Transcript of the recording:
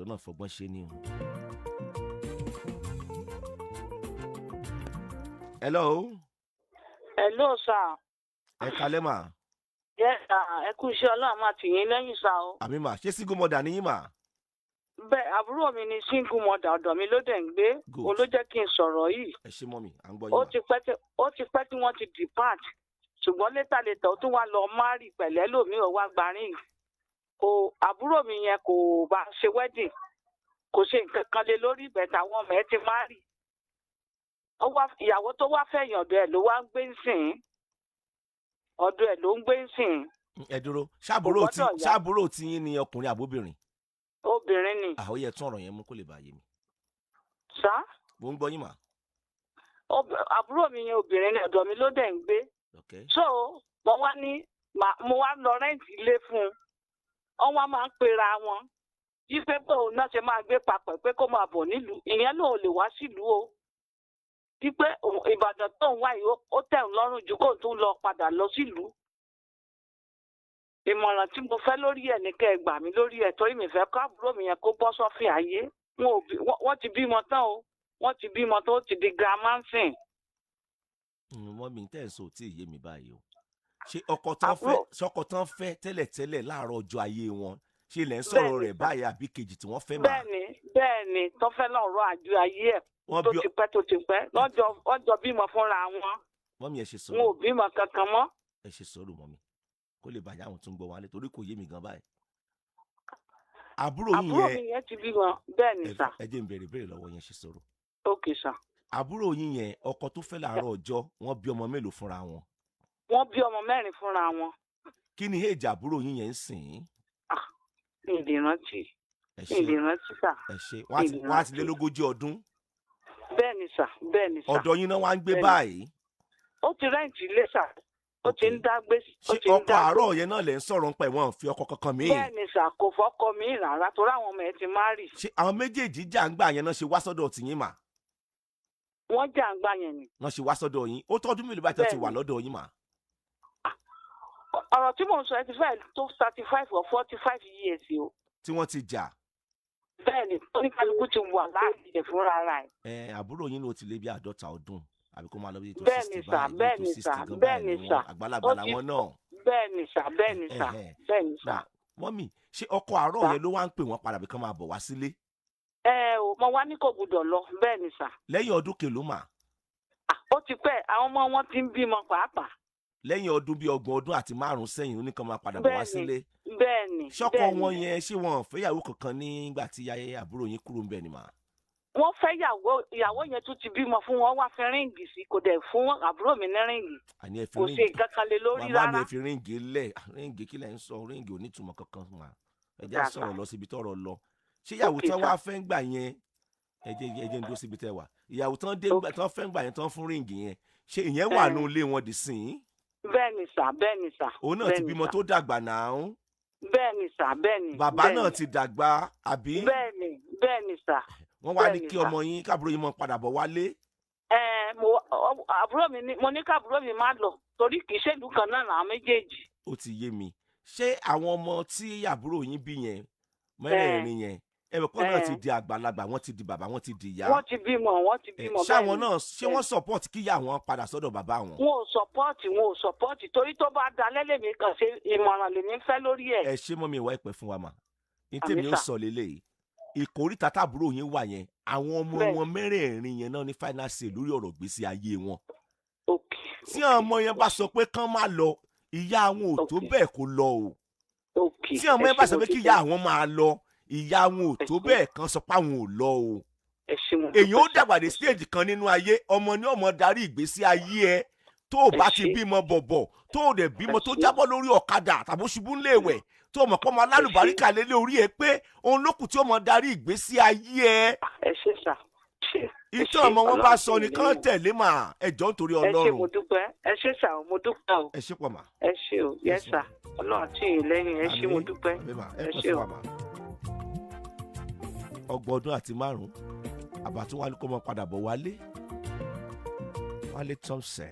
Ọ̀dọ́ náà fọgbọ́n ṣe ni o. Hello. Hello, sir. Ẹ kalẹ́ mà. Yes, sir. Ẹ kú iṣẹ́, Ọlọ́run máa tì yín lẹ́yìn, sir o. Àmín mà. Ṣé single mother ni yín mà? Bẹ́ẹ̀, àbúrò mi ni single mother, ọ̀dọ̀ mi ló dẹ̀ ń gbé. Good. Òun ló jẹ́ kí n sọ̀rọ̀ yìí. Ẹ ṣé mummy, à ń gbọ́ yín Ó mà. ti pẹ́ tí ó ti pẹ́ tí wọ́n ti depart, ṣùgbọ́n later later, ó tún wá lọ marry pẹ̀lẹ́ lómi, ò wá gba ring. Kò àbúrò mi yẹn kò bá ṣe wedding, kò ṣe nǹkan kan lé lórí ìbẹ̀tẹ̀. Àwọn ọmọ ẹ̀ ti marry. Ó wá ìyàwó tó wá fẹ̀yìn, ọ̀dọ̀ ẹ̀ ló wá ń gbé ń sìn, ọ̀dọ̀ ẹ̀ ló ń gbé ń sìn. Ẹ dúró, ṣàbúrò tí gbọ́dọ̀ yá. Ṣàbúrò tí yín ni ọkùnrin àbóbìnrin? Obìnrin ni. Àwọn yẹ tún ọ̀rọ̀ yẹn mú kó lè bàa yé mi. Sá. Mo ń gbọ́ yín mà. Àbúrò mi yẹn, obìnrin ni, ọ̀dọ̀ mi ló dẹ̀ ń gbé. So mo wá ní mo wá lọ rent ilé fún un. Wọ́n wá máa ń pera wọn wípé bóun náà ṣe máa gbé papọ̀, pé kó máa bọ̀ nílùú. Ìyẹn lòun lè wá sílùú o, wípé Ìbàdàn tó ń wá yìí, ó tẹ̀ ń lọ́rùn ju kóun tún lọ padà lọ sílùú. Ìmọ̀ràn tí mo fẹ́ lórí ẹ̀ ní kẹ́ ẹ gbà mí lórí ẹ̀, torí mi fẹ́ kó àbúrò mi yẹn kó bọ́ sọ́fìn ayé. Wọn ò bí wọ́n ti bímọ tán o, wọ́n ti bímọ tó ti di grandma sìn. Mummy, tẹ́ ẹ̀ sọ ò tí ì yé mi báyìí o. Ṣé ọkọ tán fẹ́ ṣọkọ tán fẹ́ tẹ́lẹ̀tẹ́lẹ̀ láàárọ̀ ọjọ́ ayé wọn, ṣé ilẹ̀ ń sọ̀rọ̀ Bẹ́ẹ̀ni, rẹ̀ sir. báyìí, àbí kejì tí wọ́n fẹ́ mà? Bẹ́ẹ̀ni, tó fẹ́ lọ́rọ̀ àjọ ayé ẹ̀ Wọ́n tó bí ti pẹ́, tó ti pẹ́ lọ́jọ́ wọ́n jọ bímọ fúnra wọn. Mummy, ẹ ṣe Wọn sùúrù. ò bímọ kankan mọ́. Ẹ ṣe sùúrù, mummy, kó lè bàjẹ́ àwọn tó ń gbọ́ wálé, torí kò yé mi gan báyìí. Àbúrò yín Àbúrò yẹn mi yẹn ti bímọ, bẹ́ẹ̀ ni sir. Ẹ jẹ́ n béèrè béèrè lọ́wọ́ yẹn, ṣe sùúrù. Ok, sir. Àbúrò yín yẹn, ọkọ tó fẹ́ láàárọ̀ ọjọ́, wọ́n bí ọmọ mélòó fúnra wọn? Wọ́n bí ọmọ mẹ́rin fúnra wọn. Kí ni age àbúrò yín yẹn ń sìn ín? Mi ì lè rántí. Ẹ Mi ṣe. ì lè rántí, sir. Ẹ ṣe. Wọ́n á ti lé lógójì ọdún. Bẹ́ẹ̀ ni sir, bẹ́ẹ̀ ni sir. Ọ̀dọ̀ yín náà wá ń gbé Bẹ́ẹ̀ni. báyìí? Ó ti rent ilé, sir, ó ti ń dá gbé, ó Ṣé ti ń ọkọ dá gbé. àárọ̀ yẹn náà lẹ̀ ń sọ̀rọ̀ ń pa ìwọ̀n fi ọkọ kankan míì? Bẹ́ẹ̀ ni sir, kò fọ́kọ mi rárá, torí àwọn ọmọ ẹ̀ ti marry. Ṣé àwọn méjèèjì jà ń gbà yẹn náà ṣe wá sọ́dọ̀ tìyín mà? Wọ́n jà ń gbà yẹn ni. Náà ṣe wá sọ́dọ̀ yín. Ó tọ́dún mélòó báyìí tó ti wà Bẹ́ẹ̀ni. lọ́dọ̀ yín mà? Ọ̀rọ̀ tí mò ń sọ ẹ ti fẹ́ tó 35 or 45 years o. Tí wọ́n ti jà? Bẹ́ẹ̀ ni, oníkálukú ti wà láàyè ẹ̀ fúnra ara ẹ̀. Ẹ àbúrò yín ló ti lé bí 50 ọdún, àbí kó máa lọ bí tó Bẹ́ẹ̀ 60 ni sir. báyìí, bí Bẹ́ẹ̀ tó ni 60 sir. gan Bẹ́ẹ̀ báyìí ni ni sir. wọ́n àgbàlagbà Ó ti làwọn náà. Bẹ́ẹ̀ ni sir, bẹ́ẹ̀ ni sir. Bẹ́ẹ̀ ni sir. Now, mummy, ṣé ọkọ àárọ̀ Sir. yẹn ló wá ń pè wọ́n padà bí kán máa bọ̀ wá sílé? Ẹ ò mo wá ní kò gbúdọ̀ lọ. Bẹ́ẹ̀ ni sir. Lẹ́yìn ọdún kèló mà? Ah, ó ti pẹ́, àwọn ọmọ wọn ti ń bímọ pàápàá. Lẹ́yìn ọdún bíi 35 ọdún sẹ́yìn, ó ní kán máa padà bọ̀ wá Bẹ́ẹ̀ni. sílé? Bẹ́ẹ̀ ni. Ṣọ́kọ Bẹ́ẹ̀ ni. wọn yẹn, ṣé wọn ò fẹ́yàwó kankan nígbà tí ayé àbúrò yín kúrò ń bẹ̀ ni mà? Wọ́n fẹ́ yàwó, ìyàwó yẹn tún ti bímọ fún wọn, wá fi ring sí, kò dẹ̀ fún àbúrò mi ní ring. Àní ẹ fi Kò ṣe ring nǹkan kan lé lórí màmá mi, rárá. ẹ fi ring lẹ̀. Ring kí lẹ̀ ń sọ? Ring ò nítumọ̀ kankan mà. Ẹ jẹ́ á Rárá. sọ̀rọ̀ lọ síbi tọ́rọ̀ lọ. Ṣé ìyàwó Okay, tán sir. wá fẹ́ ń gbà yẹn, ẹ jẹ́ ń dúró síbi tẹ́ wà, ìyàwó tán dé tán fẹ́ ń gbà yẹn, tán fún ring yẹn, ṣé ìyẹn wà Eh. nù ilé wọn dì sìn? Bẹ́ẹ̀ ni sir, bẹ́ẹ̀ ni sir. Òun náà ti Bẹ́ẹ̀ ni bímọ sir. tó dàgbà náà? Bẹ́ẹ̀ ni sir, bẹ́ẹ̀ ni. Bàbá Bẹ́ẹ̀ náà ni. ti dàgbà, àbí? Bẹ́ẹ̀ ni, bẹ́ẹ̀ ni sir. Wọ́n wá ní Bẹ́ẹ̀ ni kí sir. ọmọ yín, káàbúrò yín mọ padà bọ̀ wálé? Ẹ mo àbúrò mi ní, mo ní káàbúrò mi má lọ, torí kì í ṣèlú kan náà làwọn méjèèjì. Ó ti yé mi. Ṣé àwọn ọmọ tí àbúrò yín bí yẹn mẹ́rẹ̀ẹ̀rin yẹn, ẹ bẹ̀ kọ́ náà ti di àgbàlagbà, wọ́n ti di bàbá, wọ́n ti di ìyá? Wọ́n ti bímọ, wọ́n ti bímọ. Ṣé àwọn Bẹ́ẹ̀ ni. náà, ṣé wọ́n support kíyà wọn padà sọ́dọ̀ bàbá wọn? Wọn ò support, wọn ò support, torí tó bá dalẹ́ lèmi kàn ṣe ìmọ̀ràn lèmi fẹ́ lórí ẹ̀. Ẹ ṣé mummy, ìwà ìpẹ́ fún wa mà ní. Àmín, Tèmi ó sir. sọ lélẹ́yìí, ìkóríta táàbúrò yín wà yẹn, àwọn ọmọ wọn mẹ́rẹ̀ẹ̀rin yẹn náà ní final say lórí ọ̀rọ̀ gbèsè ayé wọn. Tí àwọn ọmọ yẹn bá sọ pé kán má lọ, ìyá àwọn ò tó bẹ́ẹ̀ kó lọ o. Tí àwọn ọmọ Ẹ yẹn bá ṣé, sọ mo pé kí dúpẹ́. ìyá àwọn máa lọ, ìyá àwọn ò Ẹ tó ṣé. bẹ́ẹ̀ kan sọ pé àwọn ò lọ o. Ẹ ṣé, mo Èyàn ó dúpẹ́. dàgbà dé stage kan nínú ayé, ọmọ ní ọmọ darí ìgbésí ayé ẹ. Tó o Ẹ bá ti ṣé. bímọ bọ̀bọ̀, tó o dẹ̀ bímọ Ẹ tó ṣé. jábọ́ lórí ọ̀kadà tàbó ṣubú ńléèwẹ̀, tó o mọ̀ pé ọmọ alálùbáríkà lélẹ̀ orí ẹ pé òun lókùn tí ó mọ darí ìgbésí ayé ẹ. Ẹ ṣé sir, ṣé ẹ Ìtàn ṣé. ọmọ wọn bá Ọlọ́run sọ tì yín nìkan lẹ́yìn. tẹ̀lé mà. Ẹ jọ̀ọ́, nítorí Ẹ ṣé, Ọlọ́run. mo dúpẹ́. Ẹ ṣé sir, mo dúpẹ́ o. Ẹ ṣé pọ̀ mà. Ẹ ṣé o. Yes Yes, ma. sir, Ọlọ́run tì yín lẹ́yìn. Ẹ ṣé, mo Àmín. dúpẹ́. Àmín mà. Ẹ Ẹ pẹ́ ṣé fún o. wa mà. 35 ọdún, àbàtún wa ni kò mọ padà bọ̀ wálé. Wálé Thompson.